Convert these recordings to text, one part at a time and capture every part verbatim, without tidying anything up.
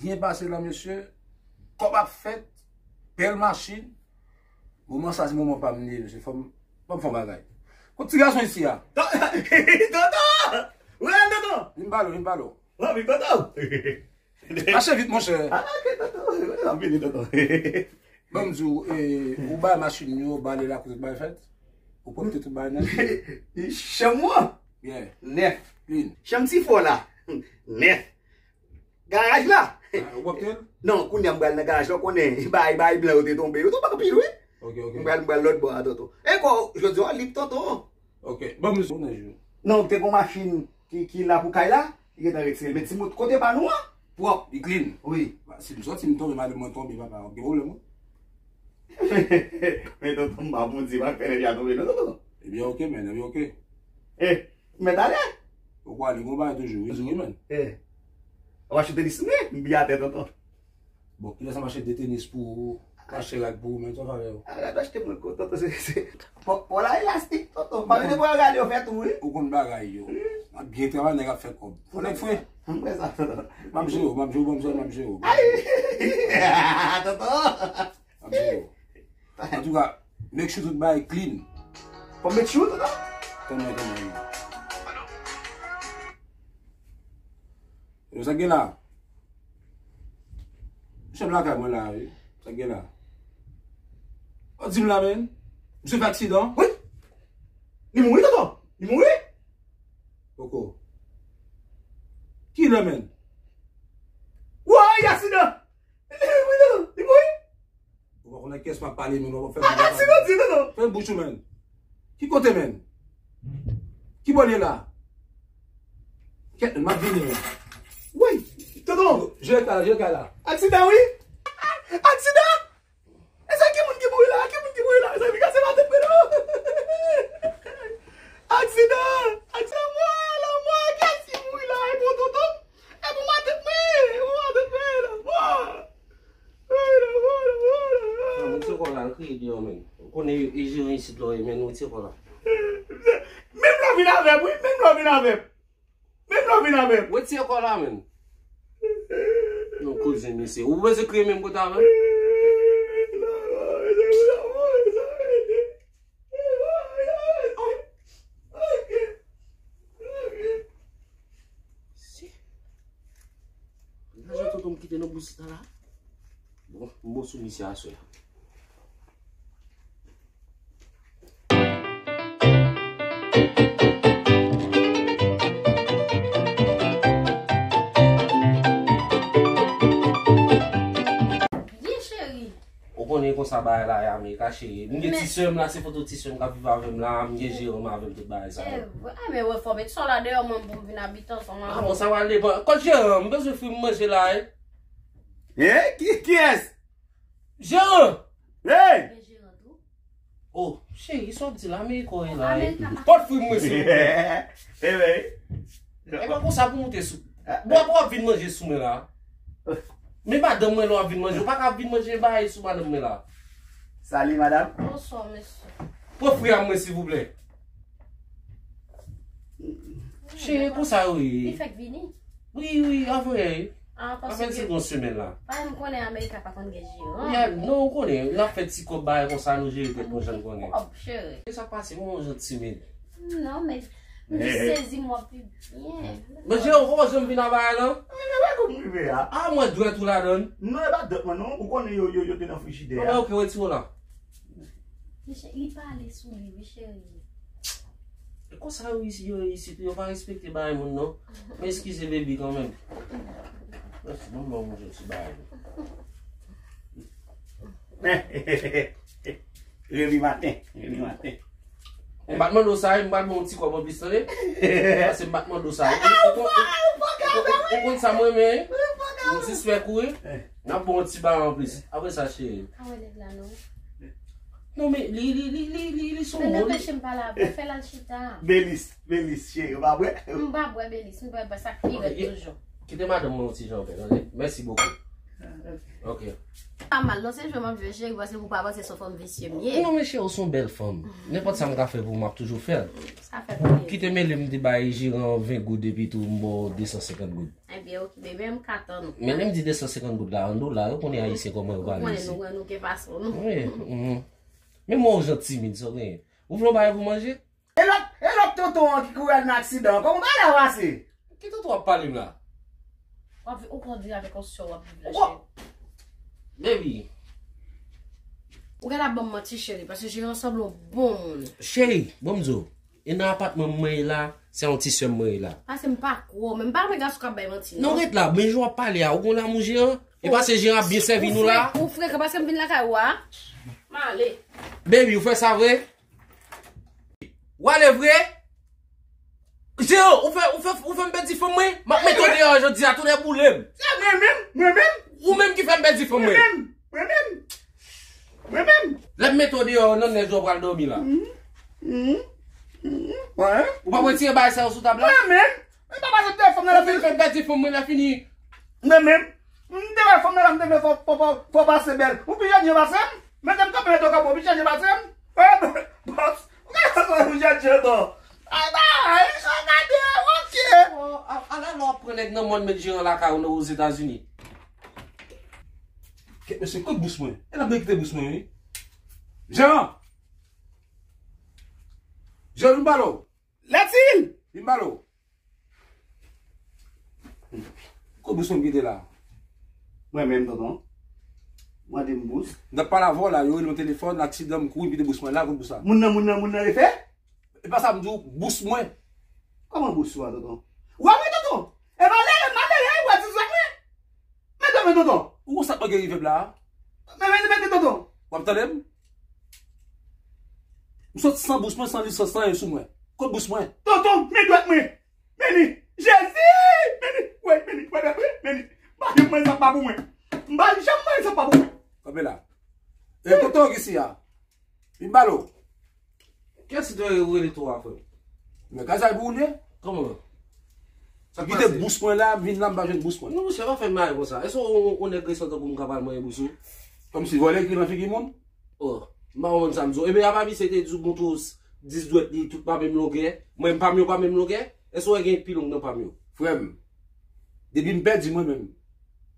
Byen pase la, mesye. Kòb ap fèt. Bèl machin. Moman sa, se moman pa m li ye, mesye. Fò m, fò m fè yon bagay. Kot ti gason isi a? Tonton! Ou la, tonton? Vin pale w, vin pale w. Wi, tonton. Mache vit, monchè. Ah, ok, tonton. Wi, m vini, tonton. Ban m di w, eh, ou bay machin yo, bale lakou, tout bagay fèt? Ou pwòpte tout bagay nèt? Chanm ou an? Yeah. Nèf. Clean. Chanm ti fò la. Nèf. Garaj la. Ah, ou pwòpte l? Non, kounye a m pral nan garaj la, ou konnen, bay, bay blan yo te tonbe. Yo tonbe anpil, wi. Ok, ok. M pral, m pral lòt bò a, tonton. E kò, jodi a, lib, tonton. Ok, ban m sou nan jou. Non, te gon machin ki, ki la pou kay la, li gentan retire l. Men ti bout kote pa nou an, pwòp. Li clean. Wi. Ba, si m sòti, m tonbe, madanm mwen tonbe, papa, gen pwoblèm, wi. Men tonton, m pa Bondye, pa fè nèg la tonbe, non, tonton. Ebyen, ok, man, ebyen, ok. Eh, mèt ale. Ou kwè li gon bagay toujou, wi, wi, man. Eh. W ap achte tenis mwen, m byen atè, tonton. Bon, kilè sa m achte de tenis pou ou, m achte rad pou ou, men sa w fè avè yo? A, rad achte mwen ko, tonton, se, se, pò, pò la elastik, tonton. Pa vin pou yo gade yo fè tou, wi. Ou konn bagay yo. M ap byen travay, nèg ap fè kòb. Fò nèg fre. M wè sa, tonton. M ap jere w, m ap jere w, ban m zòn, m ap jere w. Ay! Tonton! M ap jere w. Antouka, make sure tout bagay clean. Fò make sure, tonton? Tann mwen, tann mwen. Yo, sa k gen la? Misye m lakay mwen la, wi. Sa k gen la? Ou di m la, men. Misye fè aksidan? Wi. Li mouri, tonton. Li mouri. Poko. Kilè, men? Woy, aksidan! Li mouri, tonton. Li mouri. Ou pa konnen kiyès m ap pale, men w ap fè bouch ou, men. Fè bouch ou, men. Ki kote, men? Ki bò l ye la? Kèt, men, m ap vini, men. Woy, tonton. Jere kay la, jere kay la. Aksidan, wi. Aksidan! E sa ki moun ki mouri la? Ki moun ki mouri la? Mezanmi, kase matant mwen non. Aksidan! Aksidan! Lanmò! Lanmò! Kiyès ki mouri la? E pou tonton? E pou matant mwen! E pou matant mwen! Lanmò! Ay, lanmò, lanmò, lanmò! Mwen se kò la, l kriye deyò, men. Ou konnen e jere isit la w ye, men, nou retire kò la. Menm lè w vin avè m, wi, menm lè w vin avè m. Menm lè w vin avè m. Retire kò la, men. Non, koze, mesye. Ou bezwen kriye menm kote avè m? Si. Lajan tonton m kite nan bous la. Bon, m bon sou misye aswè a. Byen, cheri. Ou konnen konsa bagay la ye, Amerika, cheri. M gen ti sè m la, se foto ti sè m k ap viv avè m la, m gen jeran m avè m, tout bagay sa yo. Eh, vre, ah, men wè, fò w met sa w la deyò, mwen, pou m vin abite ansanm avè w. Ah, bon, sa pral depann. Kot jeran? M bezwen fri m manje la, wi. Eh, ki, kiyès? Jeran! Hey! Gen jeran tou. Oh, cheri, sa w ap di la, Amerika w ye la, eh? Amerika pa... Pot fri mwen, silvouplè. Eh, wi. E pa konsa pou moute sou. Bwa pou w ap vin manje sou mwen la. Men madanm mwen la w ap vin manje. Ou pa ka ap vin manje bagay sou madanm mwen la. Salut, madame. Bonswa, mesye. Pot fri a mwen, silvouplè. Cheri, konsa yo ye. Li fèk vini? Wi, wi, avanyè. Ah, paske... Avè se gon semèn la. Paske m konnen Amerika pa konn gen jeran. Ya, non, ou konnen, n ap fè ti kòb bagay konsa, nou jere tèt nou jan n konnen. Kòb, cheri. E sa k pase, mwen yon jan timid. Non, men, m jis sezi m wè pi byen. Men jeran, ou poko janm vin nan bagay lan? Mwen pa konn rive a. Ah, mwen dwèt ou ladann. Non, e pa dwèt mwen, non. Ou konnen yo, yo, yo te nan frijidè a. Ah, ok, retire w la. Li pale sou li, wi, cheri. E konsa yo isi, yo isi tou, yo pa respekte bagay moun, non. Men eskize, baby, kanmenm. Mèsi, ban m ba w manje ti bagay. Remi maten, remi maten. M pa t mande w sa, wi, m pral ba w yon ti kòb anplis, tande? Pase m pa t mande w sa, wi. Ou konn, ou konn, ou konn sa m renmen, wi. M sispèk ou, wi. N ap ba w yon ti bagay anplis. Apre sa, cheri. A wè nèg la, non. Non, men li, li, li, li, li, li sou moun. Men anpeche m pale avè w, fè l al chita. Belis, Belis, cheri, ou pa bwè? M pa bwè Belis, m bwè sa k pi rèd toujou. Kite madanm mwen yon ti jan, tande? Mèsi bokou. Ok. Pa mal, non, se jwe m ap jwe, cheri, paske pou pa panse se yon fanm visye m ye. Non, men cheri, ou se yon bèl fanm. Nenpòt sa m ka fè pou ou, m ap toujou fè l. Sa fè plezi. Kite mele m te bay jeran ven goud epi tou m ba w de san senkant goud. Ebyen, ok, bebe, m ka tann ou. Mele m di de san senkant goud la, an dola, yo konnen Ayisyen kòman yo pale isi. Ou konnen nou, nou gen fason nou. Wi. Mhm. Men mwen ou jan timid, sa w genyen. Ou vle yon bagay pou manje? E lòt, e lòt tonton an ki kouri al nan aksidan an, kòman bagay la pase? Ki tonton w ap pale m la? W ap vi-, ou konnen avèk yon sè w ap viv la, cheri. Baby. Ou genlè ap ban m manti, cheri, paske jeran sanble yon bon moun. Cheri, bon m di w, e nan apatman mwen ye la, se yon ti sè m mwen ye la. Paske m pa kwè w, men m pa renmen gason k ap bay manti, non. Non, ret la, men jan w ap pale a, ou konn lanmou jeran? E paske jeran ap byen sèvi nou la? Ou frekan, paske m vin lakay ou a? M ale. Baby, ou fè sa vre? W ale vre? Jeran, ou fè, ou fè, ou fè m pèdi fanm mwen? M ap mete w deyò jodi a, tou nèboule m. Se mwen menm, mwen menm. Ou menm ki fè m pèdi fanm mwen. Mwen menm, mwen menm. Mwen menm. Lè m mete w deyò, nan nèj ou pral dòmi la. Mhm. Mhm. Mhm. Wi. Ou p ap retire bagay sa yo sou tab la? Mwen menm. Mwen pa pase m te fè fanm nan la fini. Ou fè m pèdi fanm mwen la fini. Mwen menm. M te wè fanm nan la, m te vle fò, fò, fò, fò pase bèl. Ou pi jèn pase m. Mete m kanpe nan do kòb ou, ou pi jèn pase m. Eh, bòs, ou ka fè sa ou jèn jèn non. Ay, bay, sa gade, ok. Oh, a, ala lè w ap pran nèg nan mòn met jeran lakay ou nan Ozetazini. Kèt mesye, kot bous mwen? E l ap vin kite bous mwen, wi. Jeran! Jeran, vin pale w. Lètil! Vin pale w. Kot bous mwen m kite la? Mwen menm, tonton. Mande m bous. M t ap pale avè w la, yo rele m nan telefòn, aksidan, m kouri m kite bous mwen la, kot bous la? Moun nan, moun nan, moun nan refè? E pa sa m di w, bous mwen. Kòman bous ou a, tonton? Ou a mwen, tonton? E malere, malere, ou a di zòt mwen? Men dòmi, tonton. Ou konn sa k manke rive m la a? Men, men, men, tonton. W ap tande m? M sot san bous mwen, san lisans, san anyen sou mwen. Kot bous mwen? Tonton, men dwèt mwen. Men li. Jezi! Men li. Wè, men li. Wè, wè, men li. M pa janm manje sa k pa pou mwen. M pa janm manje sa k pa pou mwen. Kanpe la. E tonton ki si a? Vin pale w. Kiyès ki te rele tou a, frè m? Men kazay pou ou l ye? Kòman? Sa k pase? Kite bous mwen la, m vin la, m pa jwenn bous mwen. Non, monchè, pa fè m bagay konsa. Èske yon, yon nèg resan tankou m ka pral manje bous ou? Kòmsi vòlè ekri nan figi moun? Oh, m pa konprann sa m di w. Ebyen, apa misye te di w montre w s-, dis dwèt li tout pa menm longè? Mwen, pa m yo pa menm longè? Èske w wè gen pi long nan pa m yo? Frè m, depi m pèdi mwen menm,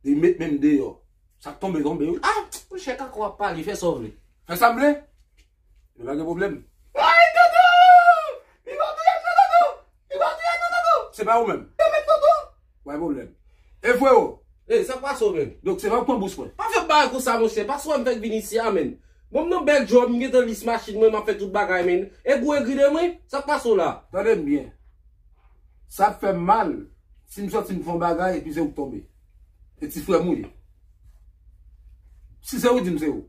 depi m met men m deyò, sa k tonbe, tonbe, wi. Ah, monchè, kaka w ap pale, fè sa w vle. Fè sa m vle? Men pa gen pwoblèm. Ay, tonton! Li va touye m non, tonton! Li va touye m non, tonton! Se pa ou menm? Yo menm, tonton! Pa gen pwoblèm. E freo! Ey, sa k pase w menm? Donk se pa w k pran bous mwen? Pa fè bagay konsa, monchè. Pase w wè m fèk vin isi a, menn. Bon, m nan bèl djòb, m gentan lis machin mwen, m ap fè tout bagay, menn. E gou egri de mwen, sa k pase w la? Tande m byen. Sa ap fè m mal si m sòti m fè yon bagay epi se ou k tonbe. E ti frè m ou ye. Si se ou, di m se ou.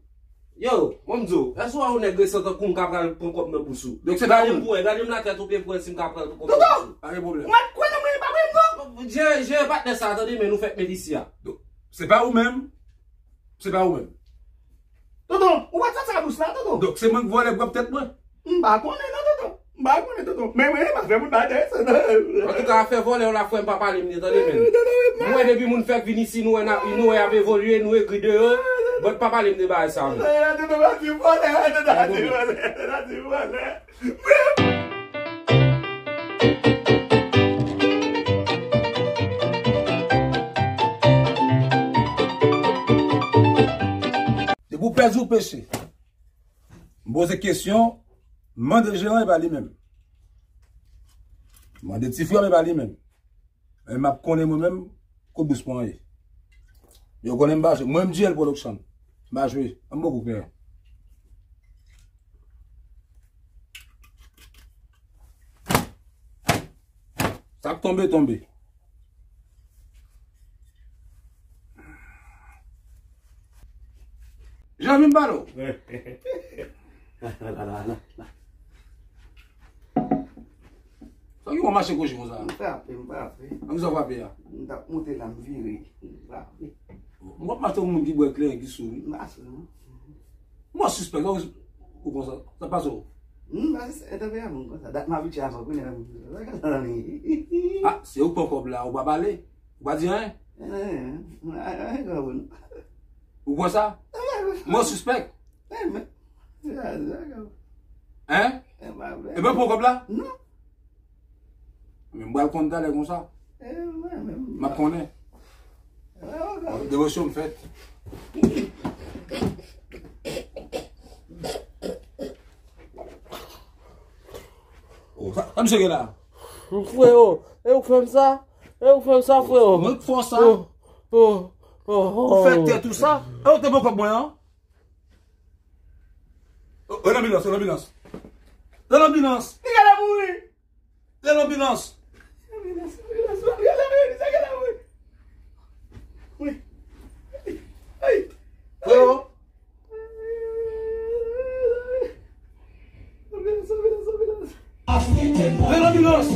Yo, mwen m di w, èske w wè yon nèg resan tankou m ka pral pran kòb nan bous ou? Donk se pa ou menm. Gade m pou wè, gade m latèt ou pye pou wè si m ka pral pran kòb nan bous ou. Tonton, ou mèt kwè nan mwen, pa vre non. Jere, jere patnè sa, tande, men nou fèk met isi a. Donk, se pa ou menm. Se pa ou menm. Tonton, ou pa t fè sa bous la, tonton? Donk, se mwen k vòlè gwòp tèt mwen? M pa konnen non, tonton. M pa konnen, tonton. Men mwen, m pa fè moun pa enterese non. Antouka, afè vòlè w la, frè m, pa pale m de, tande, men. Tonton, tonton, mwen depi moun fèk vin isi, nou wè n ap, nou wè y ap evolye, nou egri de yo. Bon, pa pale m de bagay sa, men. Tonton, pa di vòlè, tonton, pa di vòlè, tonton, pa di vòlè. Depi w pèdi w peche. M poze kesyon, mande jeran e pa li menm. Mande ti frè m e pa li menm. Men m ap konnen mwen menm, kot bous mwen ye. Yo konnen m pa jwe. Mwen m J L Production. M pa jwe. Ann bon kou klè. Sa k tonbe, tonbe. Jeran, vin pale w. Sa ki w mache koche konsa? M frape, m frape. An ki sa w frape a? M t ap monte la, m vire. M frape. M wè mache yon moun ki bwè kleren, ki sou, wi. M pa sou, non. Mwen sispèk, sa ou konsa, sa pase w? Hmm, pa se, e tanperaman konsa. Dat m abitye avan, kounye a m konsa. Ah, se ou k pran kòb la, ou pa pale, ou pa di anyen. Ou kwè sa? Mwen sispèk. Hein? Ebyen, pran kòb la? Men m pral konn talè konsa. M ap konnen. Devosyon m fèt. Oh, sa, sa misye gen la? Freo, e ou k fè m sa? E ou k fè m sa, freo? Mwen k fè w sa? Ou fè tèt ou sa? E ou te pran kòb mwen an? Oh, oh, lanbilans, oh, lanbilans. Lanbilans. Li genlè mouri. Rele lanbilans. Lanbilans, lanbilans, lanbilans, misye genlè mouri. Wi. Ay. Freo. Lanbilans, lanbilans, lanbilans. Rele lanbilans.